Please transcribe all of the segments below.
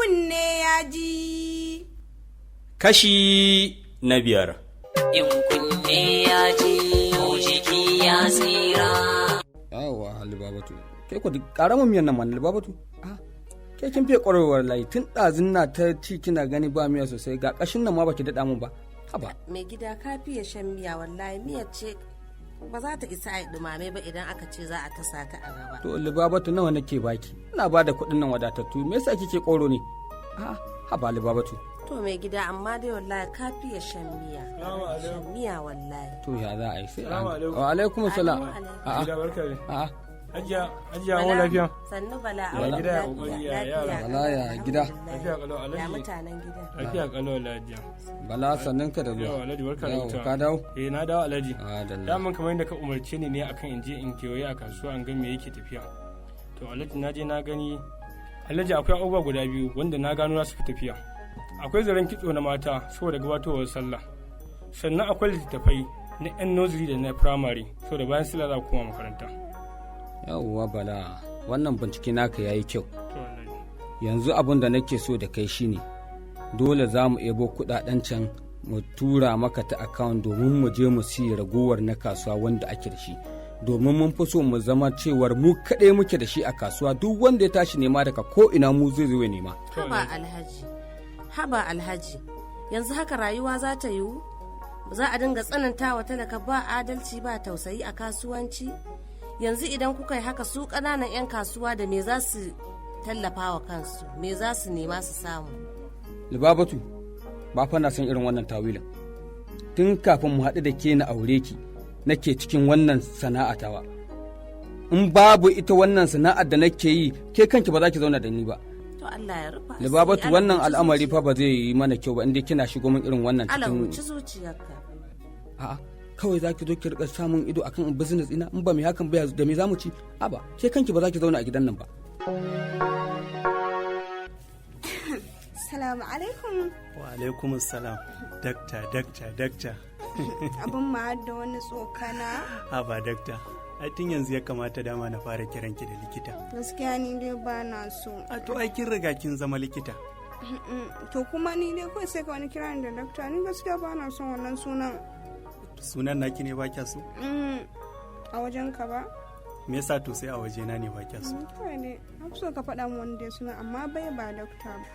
Kunne ya ji. Kashi na biyar. In kunne ya ji, to jiki ya tsira. Yawa Halibabatu, kai ku karamin miyan nan mana, Libabatu. Ah, ke kin fiye kwarewar layi tun ɗazun na ta ci, kina gani ba miya sosai, ga ƙashin nan ma baki daɗa mun ba. Haba. Mai gida, ka fiye shan miya wallahi. Miyar ce ba za ta isa a yi dumame ba idan aka ce za a tasa ta a gaba. To Libabatu, nawa nake baki? Ina ba da kuɗin nan wadatattu, me yasa kike ƙoro ne? Ah, haba Libabatu. To mai gida, amma dai wallahi ka fiye shan miya, shan miya wallahi. To ya za a yi sai Salamu alaikum. Wa alaikum salam. Alaikum alaikum. A'a. Gida, barka ne. A'a. Hajiya, Hajiya, Bala, wa lafiya? Sannu Bala. Ya gida, ya kokari, ya yara? Bala, ya gida? Lafiya kalau, Ya Alhaji. mutanen gida? Lafiya kalau wallahi, Hajiya. Bala, sannan ka da zuwa. Yawa Alhaji, barka da Yawa, wuta. ka dawo? Eh, na dawo Alhaji. Adalla. Daman kamar yadda ka umarce ni ne akan in je in kewaye a kasuwa an ga me yake tafiya. To Alhaji, na je na gani. Alhaji, akwai abubuwa guda biyu wanda na gano za su fi tafiya. Akwai zaren kitso na mata saboda gabatowar sallah. Sannan akwai littattafai na 'yan nursery da na primary saboda bayan sallah za ku koma makaranta. Yawwa Bala, wannan bincike naka yayi kyau. To Alhaji. Yanzu abin da nake so da kai shine dole za mu ebo kudaden can mu tura maka ta account domin mu je mu siya ragowar na kasuwa wanda ake da shi, domin mun fi so mu zama cewar mu kaɗai muke da shi a kasuwa. Duk wanda ya tashi nema daga ko ina, mu zai zo ya nema. Haba Alhaji, haba Alhaji, yanzu haka rayuwa za ta yiwu? Za a dinga tsananta wa talaka, ba adalci ba tausayi a kasuwanci. Yanzu idan kuka yi haka, su ƙananan 'yan kasuwa da me za su tallafa wa kansu? Me za su nema su samu? Libabatu, ba fa na son irin wannan tawilin. Tun kafin mu haɗu da ke na aure ki nake cikin wannan sana'a tawa. In babu ita wannan sana'ar da nake yi, ke kanki ba za ki zauna da ni ba. To Allah ya rufa asiri, Libabatu, Allah wannan huci al'amari zuciya. fa ba zai yi mana kyau ba inda kina shigo min irin wannan Allah cikin huci zuciyarka. A'a, kawai za ki zo ki rika samun ido akan business ina. In ba mai hakan ba, da me za mu ci? Aba, ke kanki ba za ki zauna a gidan nan ba. Salamu alaikum. Wa alaikum salam. Dakta, dakta, dakta. Abin ma da wani tsokana. Haba dakta. Ai tun yanzu ya kamata dama na fara kiranki da likita. Gaskiya ni dai ba na so. A to ai kin riga kin zama likita. To kuma ni dai kawai sai ka wani kira ni da dakta. Ni gaskiya ba na son wannan sunan. Sunan naki ne ba kya so? A wajen ka ba. Me yasa to sai a wajena ne ba kya so? Kawai dai na fi so ka faɗa min wani dai sunan, amma bai ba dakta ba.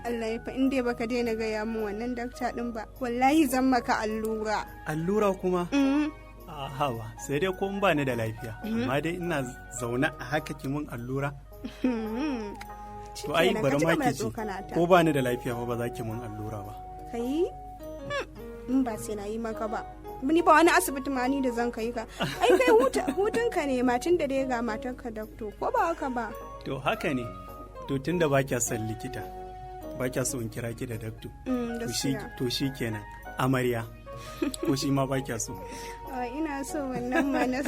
Allah ya fa, in dai baka daina gaya min wannan dakta din ba, wallahi zan maka allura. Allura kuma? Mm. A haba, sai dai ko in ba ni da lafiya. Amma dai ina zaune a haka ki mun allura. To ai Shikenan, bari ka ci ma gaba da ki ji. tsokana ta. Ko ba ni da lafiya fa ba za ki mun allura ba. Ka yi? In ba sai na yi maka ba. Ni ba wani asibiti ma ni da zan kai ka. Ai kai hutunka ne ma, tun da dai ga matarka dakto, ko ba haka ba? To haka ne. To tun da ba kya son likita, ba kya so in kira ki da dakto. Gaskiya. To shi kenan. Amarya. Ko shi ma ba kya so? Ah, ina so wannan ma na.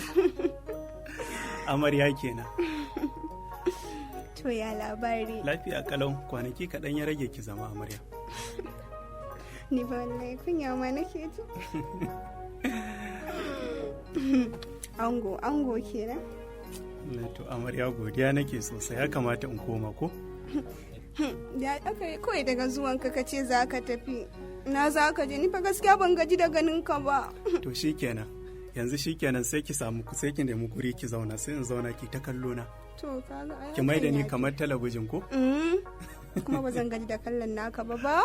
Amarya kenan. To ya labari? Lafiya kalau, kwanaki kaɗan ya rage ki zama amarya. Ni ba wallahi kunya ma nake ji. Ango, ango kenan. Na to amarya, godiya nake sosai, ya kamata in koma ko? Da aka yi kawai daga zuwanka ka ce za ka tafi. Na za ka je? Ni fa gaskiya ban gaji da ganin ka ba. To shi kenan. Yanzu shi kenan, sai ki samu, sai ki nemi guri ki zauna, sai in zauna ki ta kallo na. To kaga ai Ki mai da hakan ni ya fi. kamar talabijin ko? Kuma ba zan gaji da kallon naka ba ba.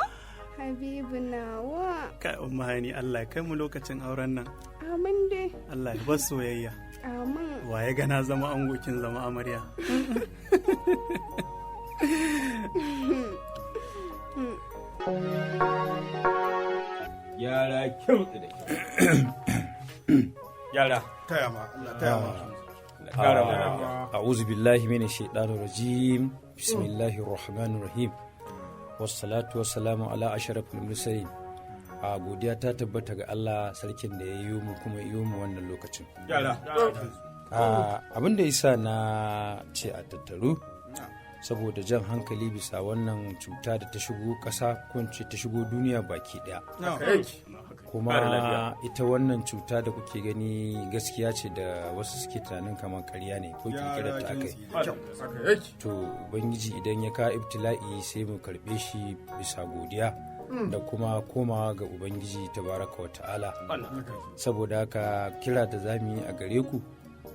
Habibu nawa. Kai umma hani, Allah ya kai mu lokacin auren nan. Amin dai. Allah ya bar soyayya. Amin. Wa ya ga na zama ango, kin zama amarya. Yara, kyau da kyau. Yara. Taya ma Allah, taya ma. Allah ƙara ma lafiya. أعوذ بالله من الشيطان الرجيم، بسم الله الرحمن الرحيم، والصلاة والسلام على أشرف المرسلين. A godiya ta tabbata ga Allah, sarkin da ya yi mu kuma yi mu wannan lokacin. Yara. Abin da yasa na ce a tattaru Saboda jan hankali bisa wannan cuta da ta shigo ƙasa ko in ce ta shigo duniya baki ɗaya. Kuma ita wannan cuta da kuke gani gaskiya ce da wasu suke tunanin kamar karya ne ko kirkirar ta akai. To Ubangiji idan ya ka ibtila'i sai mu karbe shi bisa godiya da kuma komawa ga Ubangiji tabaraka wa ta'ala. Saboda haka kira da za mu yi a gare ku,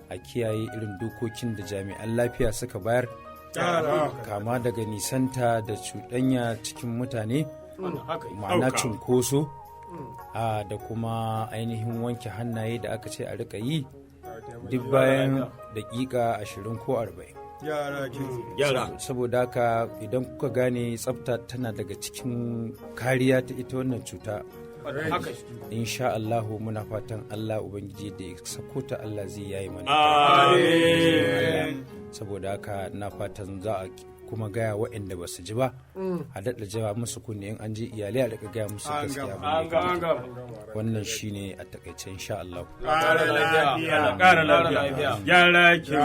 a kiyaye irin dokokin da jami'an lafiya suka bayar, kama daga nisanta da cuɗanya cikin mutane, ma'ana cunkoso, da kuma ainihin wanke hannaye da aka ce a rika yi duk bayan daƙiƙa 20 ko 40. Saboda haka idan kuka gane tsafta tana daga cikin kariya ta ita wannan cuta, insha Allahu muna fatan Allah Ubangiji da ya sako ta Allah zai yayi mana. Saboda haka na fatan za a kuma gaya waɗanda ba su ji ba, a daɗa jawa musu kunne, in an ji iyalai a daɗa gaya musu gaskiya. Wannan shine a takaice insha Allah. Ƙara lafiya. Gyara kyau.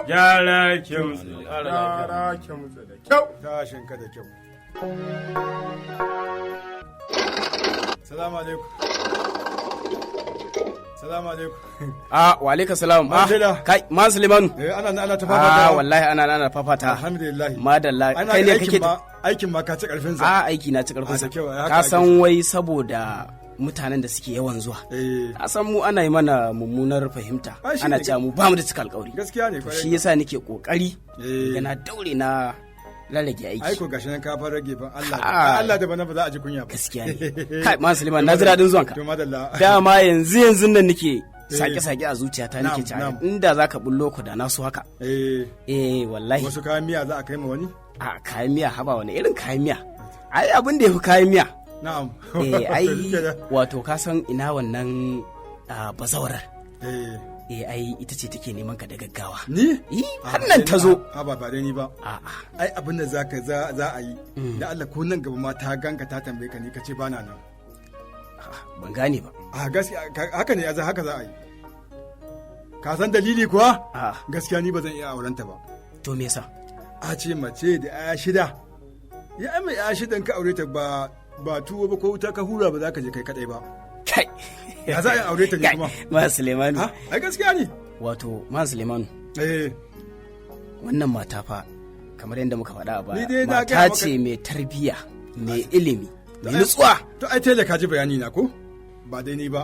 Gyara kyau. Gyara kyau da kyau. Tashin ka da kyau. Salamu alaikum. Salamu alaikum. Ah, wa alaika salam. Ah, kai, Man Suleiman. Eh, ana ana ta fafata. Ah, wallahi ana ana fafata. Alhamdulillah. Madalla. Kai ne kake aikin ma ka ci karfin sa. Ah, aiki na ci karfin sa. Ka san wai saboda mutanen da suke yawan zuwa. Ka san mu ana yi mana mummunar fahimta. Ana cewa mu ba mu da cika alƙawari. Gaskiya ne. Shi yasa nake kokari ga na daure na rarrage aiki. Aiko gashi nan ka fara rage ban Allah. Allah da bana ba za a ji kunya ba. Gaskiya ne. Kai Man Suleiman, na ji daɗin zuwanka. To madalla. Dama yanzu yanzu nan nake sake-sake a zuciyata, nake ci inda za ka bullo ku da na so haka. Eh wallahi. Wasu kayan miya za a kai ma wani? A kayan miya, haba, wani irin kayan miya? Ai abin da ya fi kayan miya. Na'am. Eh ai wato ka san ina wannan bazawarar. Eh ai ita ce take neman ka da gaggawa. Ni? Eh har nan ta zo. Ha ba ba dai ni ba. A'a. Ai abin da zaka za za a yi. Da Allah ko nan gaba ma ta ganka ta tambaye ka ni ka ce bana nan. Ban gane ba. A gaskiya haka ne haka za a yi. Ka san dalili kuwa? Gaskiya ni ba zan iya aurenta ba. To me yasa? A ce mace da aya shida. Ya ai mai aya shida in ka aure ta ba ba tuwo ba ko wuta ka hura ba za ka je kai kadai ba. Kai. Ya za a aure ta ne kuma? Ma Sulemanu. Ai gaskiya ne. Wato Ma Sulemanu. Eh. Wannan mata fa kamar yadda muka faɗa a baya. Mata ce mai tarbiyya, mai ilimi, mai nutsuwa. To ai tele ka ji bayani na ko? Ba dai ni ba.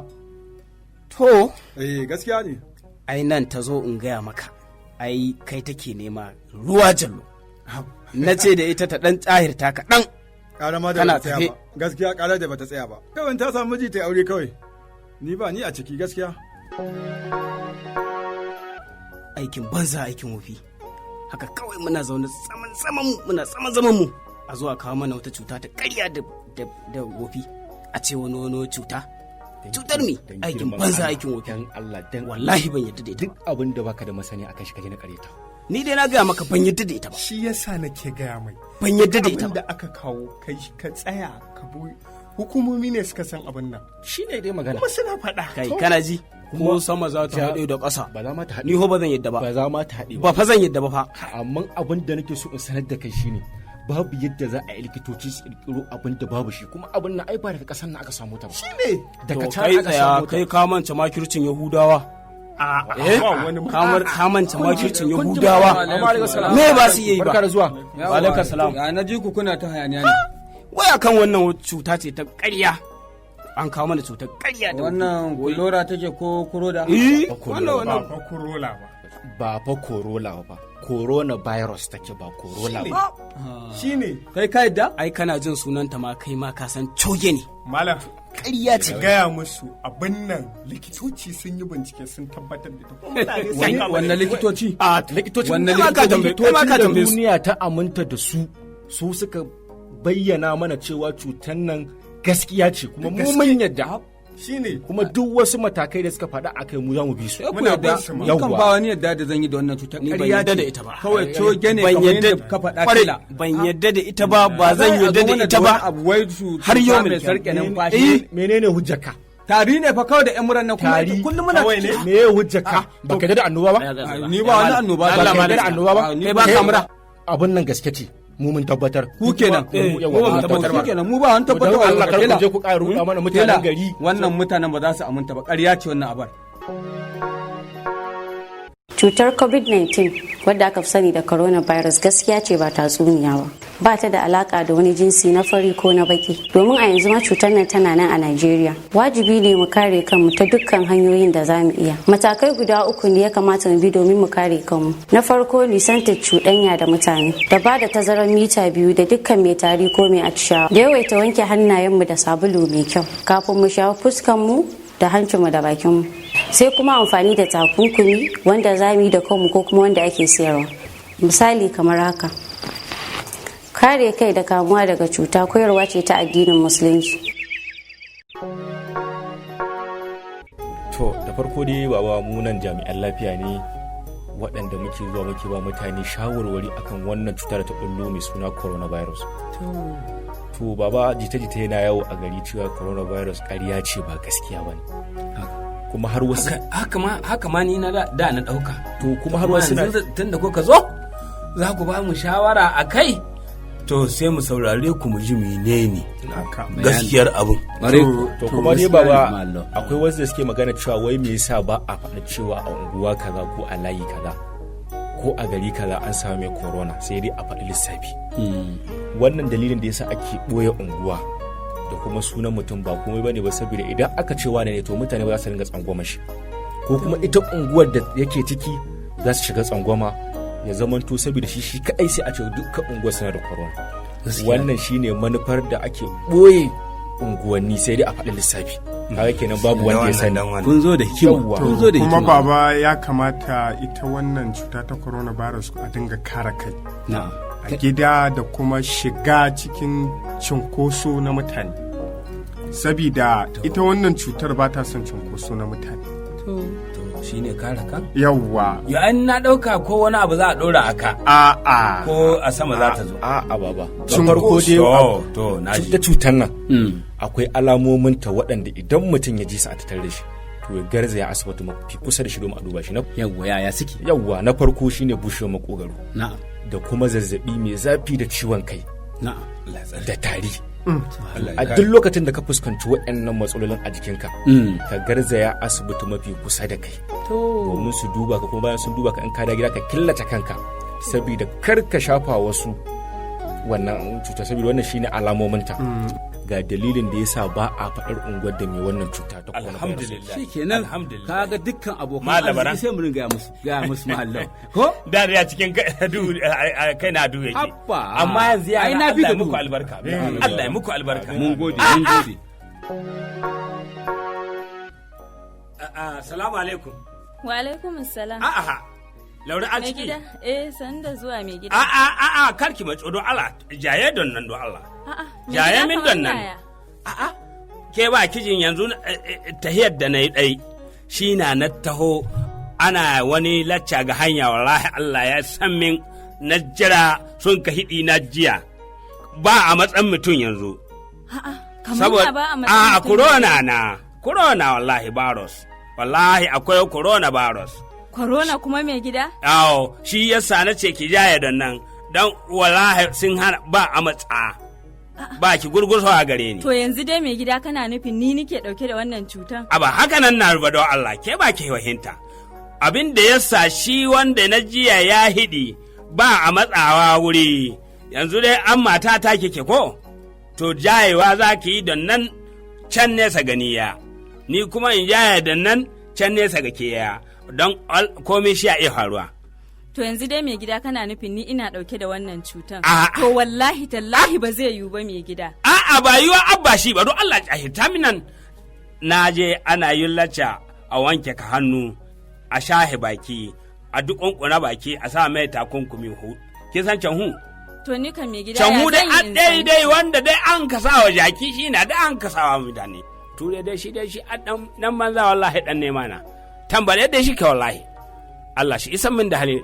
To. Eh gaskiya ne. Ai nan ta zo in gaya maka. Ai kai take nema ruwa jallo. Na ce da ita ta ɗan tsahirta kaɗan. Ƙara ma da bata tsaya ba. Gaskiya ƙara da bata tsaya ba. Kawai ta samu miji ta aure kawai. Ni ba ni a ciki gaskiya. Aikin banza aikin wofi. Haka kawai muna zaune tsaman tsaman muna tsaman zaman mu. A zuwa kawo mana wata cuta ta ƙarya da wofi. A ce wani wani cuta. Cutar mi aikin banza aikin wofi. Dan Allah dan wallahi ban yadda da ita. Duk abin da baka da masani akan shi ka je na ƙaryata. Ni dai na gaya maka ban yadda da ita ba. Shi yasa nake gaya mai. Ban yadda da ita ba. Abin da aka kawo kai ka tsaya ka bu hukumomi ne suka san abin nan. Shi ne dai magana. Kuma suna faɗa. Kai kana ji? Ko sama za ta haɗe da ƙasa. Ba za ma ta haɗe. Ni ho ba zan yadda ba. Ba za ma ta haɗe ba. Fa zan yadda ba fa. Amma abin da nake so in sanar da kai shine babu yadda za a yi likitoci su kirkiro abin da babu shi, kuma abin na ai ba daga ƙasar nan aka samu ta ba. Shi ne. Daga can aka samu ta. Kai ka manta makircin Yahudawa. Kamar kamanta makircin Yahudawa. Me ba su iya yi ba. Barka da zuwa. Wa alaikum salam. Ya na ji ku kuna ta hayaniya ne. Wai akan wannan cuta ce ta ƙarya. An kawo mana cutar ƙarya da wannan kulora take ko kuroda? Eh, wannan wannan ba corolla ba. Ba fa corolla ba. Coronavirus take ba corolla ba. Shine. Kai ka yadda? Ai kana jin sunanta ma kai ma ka san coge ne. Malam ƙarya ce. Gaya musu abin nan likitoci sun yi bincike sun tabbatar da ita. Wannan likitoci? A likitoci. Wannan likitoci da duniya ta aminta da su su suka bayyana mana cewa cutar nan gaskiya ce, kuma mu mun yadda. Shine. Kuma duk wasu matakai da suka faɗa akai mu za mu bi su. Muna yadda. Kan ba wani yadda da zan yi da wannan cutar. Ni ban yadda da ita ba. Kawai coge ne kamar yadda ka faɗa kila. Ban yadda da ita ba, ba zan yadda da ita ba. Abu wai su har yau mai sarke numfashi. Menene hujjarka? Tari ne fa kawai da yan muran nan kuma Tari kullum muna kawai ne me ya hujjarka? Baka yarda da annoba ba? Ni ba wani annoba. Allah ba da annoba ba. Ni ba kamura. Abun nan gaske ce. Mu mun tabbatar. Ku kenan. Mu yawa Mu mun tabbatar ba kenan, mu ba an tabbatar. Don Allah kar ku je ku ƙara ruɗa mana mutanen gari. Wannan mutanen ba za su aminta ba, ƙarya ce wannan abar. Cutar COVID-19 wadda aka fi sani da coronavirus gaskiya ce ba tatsuniya ba. Ba ta da alaka da wani jinsi na fari ko na baki. Domin a yanzu ma cutar nan tana nan a Najeriya. Wajibi ne mu kare kanmu ta dukkan hanyoyin da za mu iya. Matakai guda uku ne ya kamata mu bi domin mu kare kanmu. Na farko, nisantar cuɗanya da mutane. Da ba da tazarar mita 2 da dukkan mai tari ko mai atishawa. Da yawaita wanke hannayenmu da sabulu mai kyau. Kafin mu shafa fuskanmu da hancinmu da bakinmu. Sai kuma amfani da takunkumi wanda za mu yi da kanmu ko kuma wanda ake sayarwa, misali kamar haka. Kare kai da kamuwa daga cuta koyarwa ce ta addinin Musulunci. To, da farko dai baba, mu nan jami'an lafiya ne waɗanda muke zuwa muke ba mutane shawarwari akan wannan cutar da ta bullo mai suna coronavirus. To baba, jita-jita yana yawo a gari cewa coronavirus ƙarya ce, ba gaskiya ba ne. Kuma har wasu Haka ma ni na da na ɗauka. To kuma har wasu na tun da kuka zo za ku ba mu shawara a kai, to sai mu saurare ku mu ji menene gaskiyar abin. To kuma dai baba, akwai wasu da suke magana cewa wai me yasa ba a faɗa cewa a unguwa kaza ko a layi kaza ko a gari kaza an samu mai corona, sai dai a faɗi lissafi. Wannan dalilin da yasa ake ɓoye unguwa da kuma sunan mutum ba komai bane ba, saboda idan aka ce wane ne, to mutane ba za su ringa tsangwama shi, ko kuma ita unguwar da yake ciki za su shiga tsangwama, ya zamanto saboda shi shi kadai sai a ce dukkan unguwar suna da corona. Wannan shine manufar da ake ɓoye unguwanni, sai dai a faɗi lissafi. Kaga kenan babu wanda ya sani. Kun zo da hikima. Yawwa. Kun zo da Kuma hikima. baba, ya kamata ita wannan cuta ta coronavirus a dinga kare kai a gida da kuma shiga cikin cunkoso na mutane, sabida ita wannan cutar ba ta son cunkoso na mutane. To shine kare kan. Yawwa. Ya an na ɗauka ko wani abu za a ɗora a ka. A'a. Ko a sama za ta zo. A'a baba, da farko dai To na ji. Cutar nan akwai alamominta waɗanda idan mutum ya ji su a tattare da shi, to ya garzaya asibiti mafi kusa da shi domin a duba shi. Na yawwa, yaya suke? Yawwa, na farko shine bushewar makogaro Na'am. da kuma zazzabi mai zafi da ciwon kai Na'am. da tari. A duk lokacin da ka fuskanci waɗannan matsalolin a jikinka, ka garzaya asibiti mafi kusa da kai domin su duba ka. Kuma bayan sun duba ka, in ka da gida ka killace kanka saboda kar ka shafa wasu wannan cuta, saboda wannan shine alamominta. Ga dalilin da yasa ba a faɗar unguwar da mai wannan cuta ta coronavirus. Alhamdulillah. Shikenan. Alhamdulillah. Kaga dukkan abokan Malabaran. arziki sai mu ringa gaya musu mahallau ko. Da da cikin duhu, kai na duhu yake. Abba. Amma yanzu ya Ai, na fi Allah ya ka muku duhu. albarka. Allah ya muku albarka. Mun gode, mun gode. Salamu alaikum. Wa alaikum salam. A'a. Laura a Mai ciki. gida? Eh, san da zuwa mai gida. A'a a'a, karki matso don Allah. Jaye don nan don Allah. A'a, mai Jaye gida min kamar don nan. yaya? Ke ba kijin yanzu tahiyar da na yi ɗai shi na na taho ana wani lacca ga hanya, wallahi Allah ya san min na jira sun ka hidi na jiya ba a matsan mutum yanzu. A'a, kamar ya ba a matsayin a mutum? Corona na corona, wallahi virus, wallahi akwai corona virus. Corona kuma mai gida? Awo, shi yasa na ce ki jaye don nan, dan wallahi sun hana ba a matsa, ba ki gurgursawa gare ni. To yanzu dai mai gida, kana nufin ni nike dauke da wannan cutan? Aba haka nan na ruba don Allah, ke ba ke wahinta. Abin da ya sa shi wanda na jiya ya hidi ba a matsawa wuri, yanzu dai an mata ta kike ko? To jayewa za ki yi don nan can nesa gani ya, ni kuma in jaye don nan can nesa ga ke ya, don komai shi a iya faruwa. To yanzu dai mai gida, kana nufin ni ina dauke da wannan cutan? A'a. To wallahi tallahi ba zai yiwu ba mai gida. A'a, ba yiwa abba shi ba don Allah jahilta minan. Na je ana yin lacca a wanke ka hannu, a shahe baki, a dukunkuna baki, a sa mai takunkumi hu. Kin san can hu? To ni kan mai gida Can ya hu dai zan yi an in san? daidai wanda dai an ka sa wa jaki shi na da an ka sa wa mutane. Ture dai shi dai shi a dan dan banza, wallahi dan nema na. Tambale dai shi ke wallahi. Allah shi isan min da hali.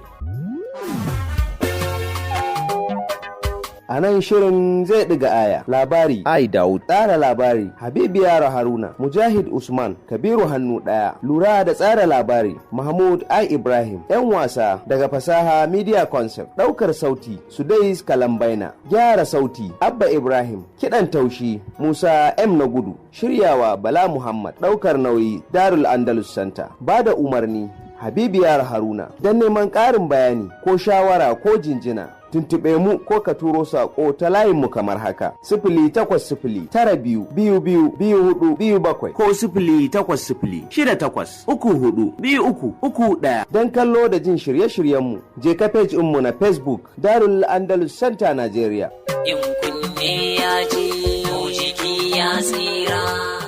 A nan shirin zai ɗiga aya. Labari Ai Daud. Tsara labari Habibu Yaro Haruna. Mujahid Usman. Kabiru Hannu Ɗaya. Lura da tsara labari Mahmud Ai Ibrahim. 'Yan wasa daga Fasaha Media Concept. Ɗaukar sauti Sudais Kalambaina. Gyara sauti Abba Ibrahim. Kiɗan taushi Musa M na gudu. Shiryawa Bala Muhammad. Ɗaukar nauyi Darul Andalus Center. Bada umarni Habibu Yaro Haruna. Don neman ƙarin bayani ko shawara ko jinjina, tuntuɓe mu ko ka turo saƙo ta layinmu kamar haka: 08092222427 ko 08068342331. Don kallo da jin shirye-shiryenmu, je ka page mu na Facebook, Darul Andalus Center Nigeria. In kunne ya ji, jiki ya tsira.